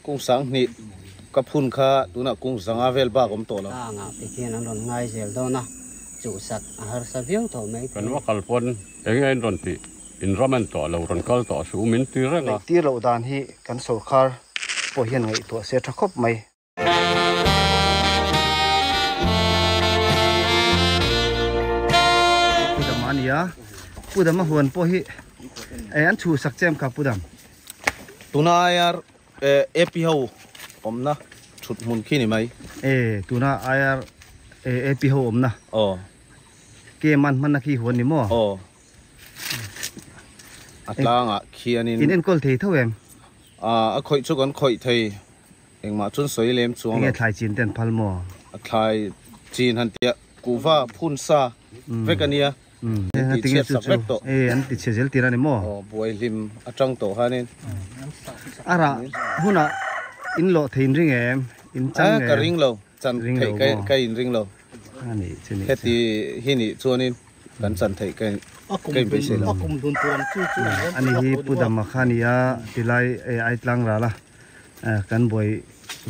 Kung 2000 ka phun kha tunah kung 500 vel bak awm tawh lo. Tlangah te khian an rawn ngai zel dawn a, chuhsak a harsa viau tawh mai Kan va kal pawn eng nge in rawn tih? In ram en tawh lo, rawn kal tawh suh u min ti reng a. Tir loh dan hi kan sorkar pawh hian ngaihtuah se tha khawp mai. Pu Dama a ni a, Pu Dama huan pawh hi an chhuhsak che em kha Pu Dam? Tuna IR AP ho awmna thut hmun khi ni mai. E tuna IR AP ho awmna. Aw. Ke man hmanna khi huan ni maw? Aw. A tlangah khianin. In enkawl thei tho em? A khawih chu kan khawih thei. Engmah chuan sawi lem chuang lo. Enge thlai chin te an phal maw? A thlai chin han tia kuhva phun sa vek a nia. An ti chhiat sak vek tawh. E an ti chhe zel tir a ni maw? Aw buai hlim atang tawh khanin. A rah hunah in lawh thei in ring em? In chang em? Ka ring lo. Chan theih ka in ring lo. A nih chu nih chu. Heti hi nih chuanin kan chan theih ka in beisei lo. Ani hi Pu Dama kha a ni a tilai Aitlang ral a kan buai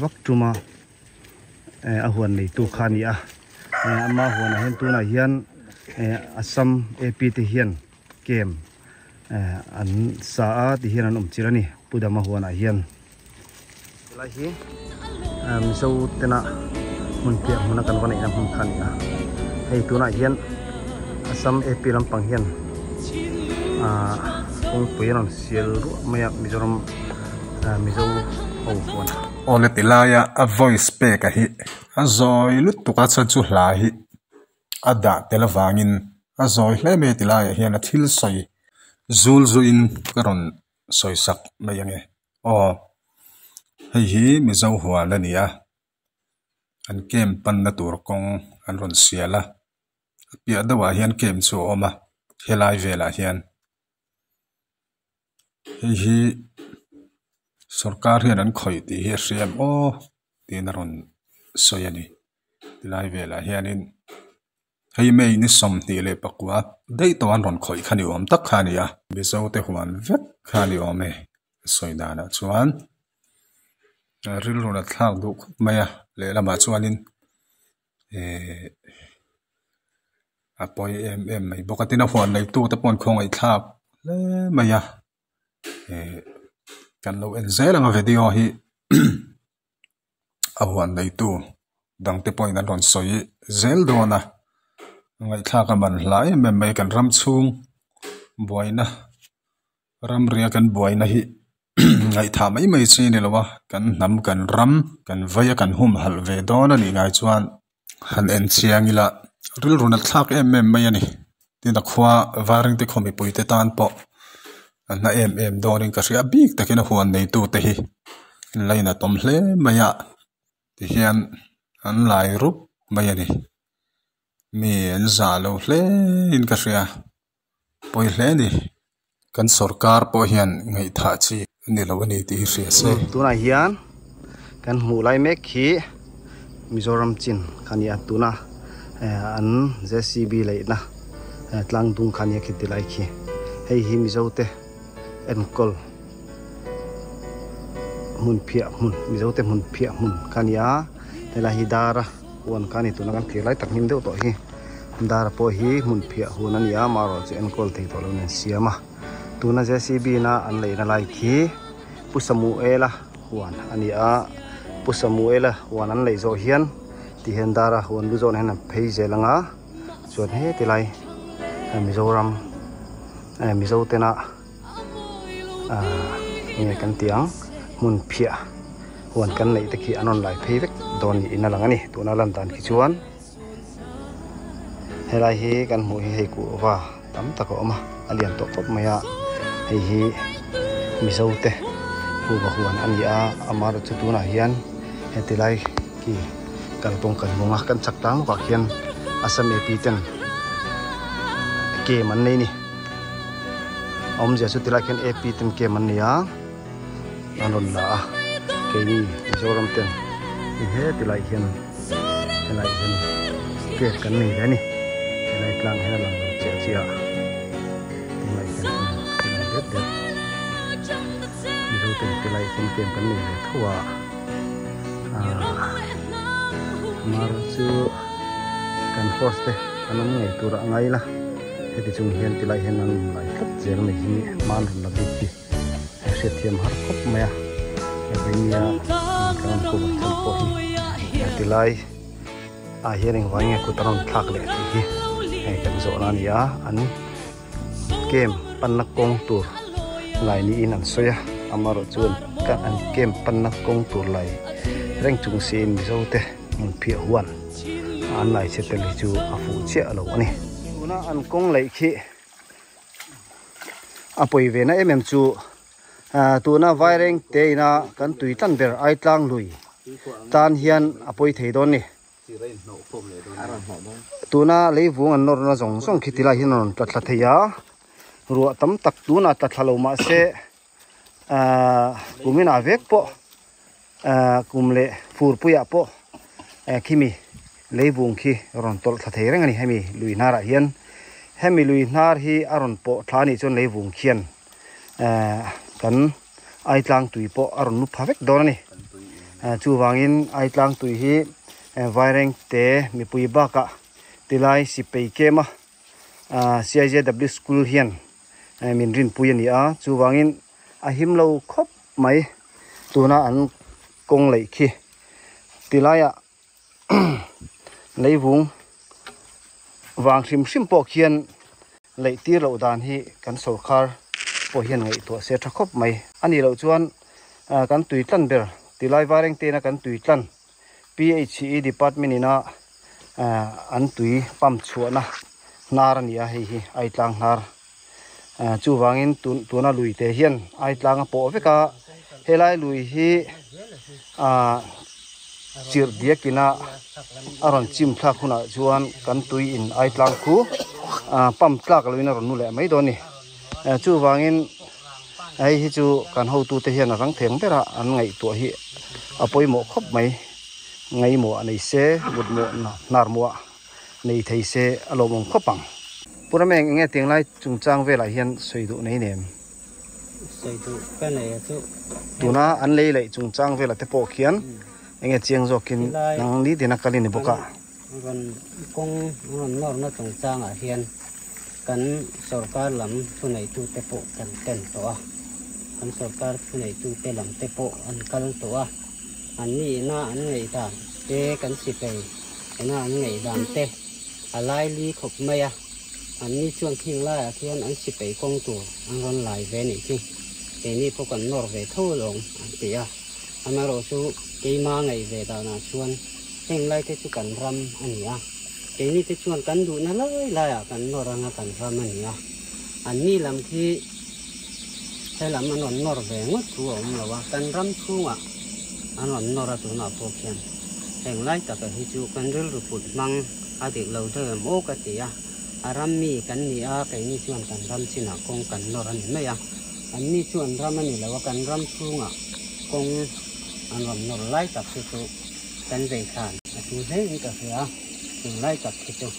vak tum a a huan neitu kha a ni a ama huanah hian tunah hian Assam AP te hian camp an sa a ti hian an awm chilh a ni Pu Dama huanah hian. Helai hi Mizo tena hmun piah hmuna kan va neihna hmun kha a ni a hei tunah hian Assam AP lampang hian ahh kawngpui a rawn sial ruah mai a Mizoram Mizo ho huan. Awle ti laia a voice pek a hi a zawi lutuk a chuan chu hla hi a dah tel avangin a zawi hle mai a ti laiah hian a thil sawi zul zuiin ka rawn sawi sak mai ange aw hei hi mizo huan a ni a an camp panna tur kawng an rawn sial a a piah deuh ah hian camp chu a awm a helai velah hian hei hi sawrkar hian an khawih tih hi a hria em aw tiin a rawn sawi a ni tilai velah hianin. Hei May ni 29 daih tawh an rawn khawih kha ni awm tak kha a ni a. Mizo te huan vek kha a ni awm e sawi danah chuan rilru la thlak duh khawp mai a lehlamah chuanin ehh a pawi em em mai bawk a tin a huan neitu te pawh an khawngaih thlak hle mai a ehh kan lo en zel ang a video hi. a huan neitu dangte pawhin an rawn sawi zel dawn a ngaihthlak a man hla em em mai kan ram chhung buaina ramria kan buaina hi ngaihthah mai mai chi a ni lo a kan hnam kan ram kan vei a kan humhalh ve dawn a nih ngai chuan han en chiang ila rilru nat thlak em em mai a ni tin a khua varing te khaw mipui te tan pawh a na em em dawnin ka hria bik takin a huan neitu te hi lainat awm hle mai a tihian an lai rup mai a ni mi an zah lo hle in ka hria pawi hle a ni kan sawrkar pawh hian ngaihthah chi a ni lo a ni tih hi hria se. Tunah hian kan hmuh lai mek hi Mizoram chin kha a ni a tuna an JCB leihna tlang dung kha a nia khi ti lai khi hei hi Mizo te enkawl hmun phiah hmun Mizo te hmun phiah hmun kha a ni a helai hi dara huan kha a ni tuna kan thlir lai tak hnim deuh tawh hi dara pawh hi hmun phiah hun a ni a amaherawhchu chu enkawl thei tawh lo nen siam a tuna JCB na an leihna lai khi Pu Samuela huan a ni a Pu Samuela huan an leih zawh hian ti hian dara huan lu zawnah hian an phei zel ang a chuan heti lai Mizoram Mizo tena ahh enge kan tih ang hmun phiah huan kan neih te khi an rawn lai phei vek dawn niin a lang a ni tuna lan dan khi chuan helai hi kan hmuh hi hei kuhva tam tak a awm a a lian tawh khawp mai a hei hi mizo te kuhva huan a ni a amaherawhchu chu tunah hian heti lai khi kalkawng kan hmung a kan chak tlang lawkah khian Assam AP ten game an nei a ni a awmzia chu tilai khian AP ten game an nei a an rawn la a keini Mizoram ten heti lai hian helai hian gate kan nei ve a ni helai tlang hian a lang lo chiah chiah a tunlai hian a lang det det. Mizo ten tilai hian camp kan nei ve tho a ahh mar chu kan force te an awm ngei tur a ngai la heti chung hian tilai hian an rawn lai tlat zel mai hi hman rawn la bik hi a hriatthiam har khawp mai a hei nia kan rawn cover chhan pawh hi tilai ah hian engvang nge kut a rawn thlak leh tih hi hei kan zawhna a ni a an camp panna kawng tur lai niin an sawi a amaherawh chuan an camp panna kawng tur lai reng chung siin Mizo te hmun phiah huan an lai chhe tel hi chu a fuh chiah lo a ni. Tuna an kawng laih khi a pawi ve na em em chu tuna Vaireng te ina kan tui tlan ber Aitlang lui tan hian a pawi thei dawn ni. Tuna leivung an nawrna zawng zawng khi tilai hian a rawn tla thla thei a, ruah tam tak tunah tla thla lo mah se ahh kuminah vek pawh ahh kum leh furpuiah pawh khimi leivung khi rawn tawlh thla thei reng a ni hemi lui hnarah hian hemi lui hnar hi a rawn pawh thla anih chuan leivung khian ahh kan Aitlang tui pawh a rawn lu pha vek dawn a ni. Chuvangin Aitlang tui hi Vaireng te mipui bakah tilai Sipei Kema CIJW School hian min rinpui a ni a. Chuvangin a him lo khawp mai tuna an kawng laih khi tilaiah leivung vang hrim hrim pawh khian leih tir loh dan hi kan sorkar pawh hian ngaihtuah se tha khawp mai a nih loh chuan kan tui tlan ber tilai vareng tena kan tui tlan PHE department ina an tui pump chhuahna hnar a ni a hei hi Aitlang hnar chuvangin tuna lui te hian Aitlang a pawh vek a helai lui hi ah chirh diak ina a rawn chim thlak hunah chuan kan tui in Aitlang khu ah pump tlak lo in a rawn nu leh mai dawn a ni chuvangin hei hi chu kan hotute hian a rang theng ber a an ngaihtuah hi a pawimawh khawp mai ngaimawh a nei se mutmawh hnarmawh nei thei se a lawmawm khawp ang. Pu Rameng enge tiang lai chungchang velah hian sawi duh nei nem? Sawi duh ka nei a chu. Tuna an lei laih chungchang velah te pawh khian enge chiang zawkin nang ni tina kal i ni bawk a. Rawn kawng rawn nawrna chungchangah hian kan sorkar lam thuneitute pawh kan ken tawh a, kan sorkar thuneitute lam te pawh an kal tawh a, an nihna an ngaihdan te kan sipei ena an ngaihdan te a lai li khawp mai a, an ni chuan khing laiah khian an sipei kawng tur an rawn lai ve nih khi keini pawh kan nawr ve tho alawm an ti a, amaherawh chu keima ngaih ve danah chuan heng lai te chu kan ram a ni a, keini te chuan kan duhna lai laiah kan nawr anga kan ram a ni a, an ni lam khi helam an rawn nawr ve ngawt thu a awm lo a, kan ram chhungah an rawn nawr a tunah pawh khian. Heng lai taka hi chu kan rilru put hmang a dik lo deuh em aw ka ti a, a ram mi kan ni a, keini chuan kan ram chinah kawng kan nawr a ni mai a, an ni chu an ram a ni lo a, kan ram chhungah kawng an rawn nawr lai tak hi chu kan vei thlan a tul hle in ka hria a, chung lai tak hi chu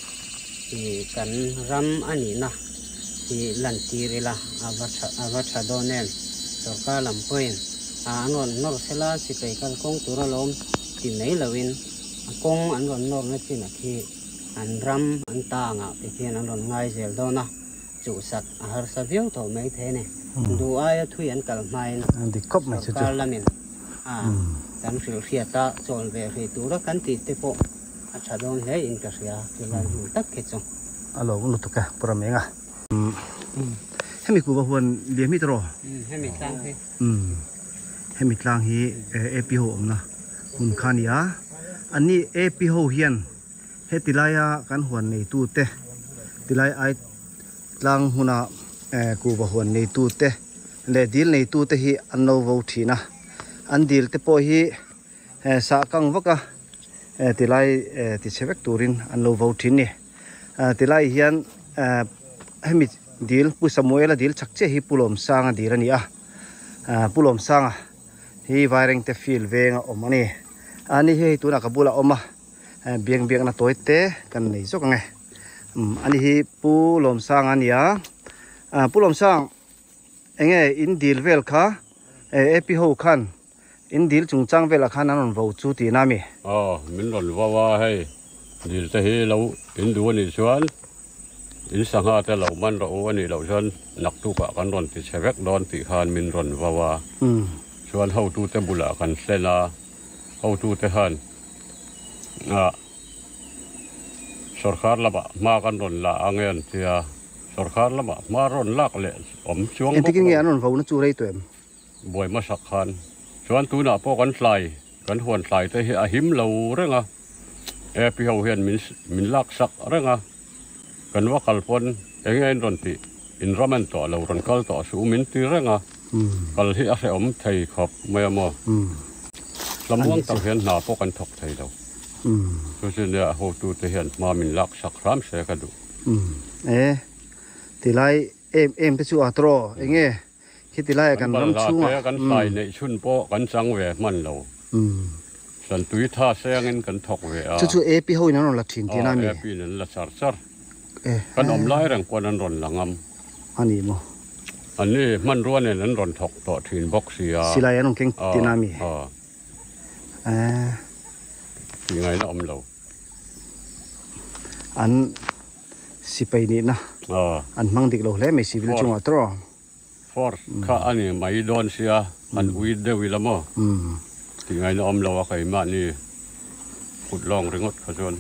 ih kan ram a nihna hi lantir ila a va tha a va tha dawn em, sorkar lam pawhin a an rawn nawr sela sipai kal kawng tur alawm ti mai loin a kawng an rawn nawrna chinah khi an ram an ta angah te khian an rawn ngai zel dawn a, chuhsak a harsa viau tawh mai thei a ni. Duh aia thui an kal hmain sorkar lamin a kan hrilhhriat a chawl ve hrih tura kan tih te pawh a tha dawn hle in ka hria chulai hmun tak khi chu. A lo lutuk e Pu Ramenga. Hemi kuva huan liam hi tawh. Hemi tlang hi. Hemi tlang hi AP ho awmna hmun kha a ni a. Anni AP ho hian heti laia kan huan neitu te tilai ai tlang hmuna kuva huan neitu te leh dil neitu te hi an lo vo thin a. An dil te pawh hi sah kang vak a tilai tichhe vek turin an lo vo thin ni. Tilai hian hemi dil Pu Samuela dil chak chiah hi Pu Lawmsanga dil a ni a, Pu Lawmsanga hi Vairengte field veng a awm a ni. Ani hi hei tunah ka bulah a awm a, biang biakna tawi te kan nei zawk ang e. Ani hi Pu Lawmsanga a ni a, Pu Lawmsang enge in dil vel kha AP ho khan in dil chungchang velah khan an rawn vo chu tihna a mi? Aw, min rawn vo a, hei dil te hi lo in duh a nih chuan in sangha te lo man rawh u a nih loh chuan naktukah kan rawn ti chhe vek dawn tih khan min rawn vo a. Chuan hotute bulah kan hlen a, hotute khan ah Sorkar lamah hma kan rawn la ang e an ti a, sorkar lamah hma rawn lak leh awm chuang bawk lo. Engtikin nge an rawn vo na chu rei tawh em? Buai hmasak khan chuan tunah pawh kan tlai, kan huan tlai te hi a him lo reng a, AP ho hian min min lak sak reng a, kan va kal pawn eng nge in rawn tih, in ram en tawh lo, rawn kal tawh suh u min ti reng a, kal hi a hrehawm thei khawp mai a maw? Tlamuang tak hian hna pawh kan thawk thei lo. Chu chu nia hotute hian hma min lak sak hram se ka duh. E, tilai em em te chu a tawh eng nge? Khiti laiah kan ram chhungah. Kan balhla te kan hlai neih chhun pawh kan chang ve hman lo. San tui tha sengin kan thawk ve a. Chu chu AP ho in an rawn la thin tihna a mi? Aw AP in an la char char. Kan awm lai reng pawn an rawn la ngam. A ni maw? An ni hmanrua nen an rawn thawk tawh thin bawk si a. Silai an rawn keng tihna a mi? Aw. Tih ngaihna awm lo. An sipai nihna an hmang dik lo hle mai civil chungah tawh. Force kha a ni mai dawn sia, an ui deuh ila maw? Tih ngaihna awm lo a keimahni kut lawng ringawt kha chuan.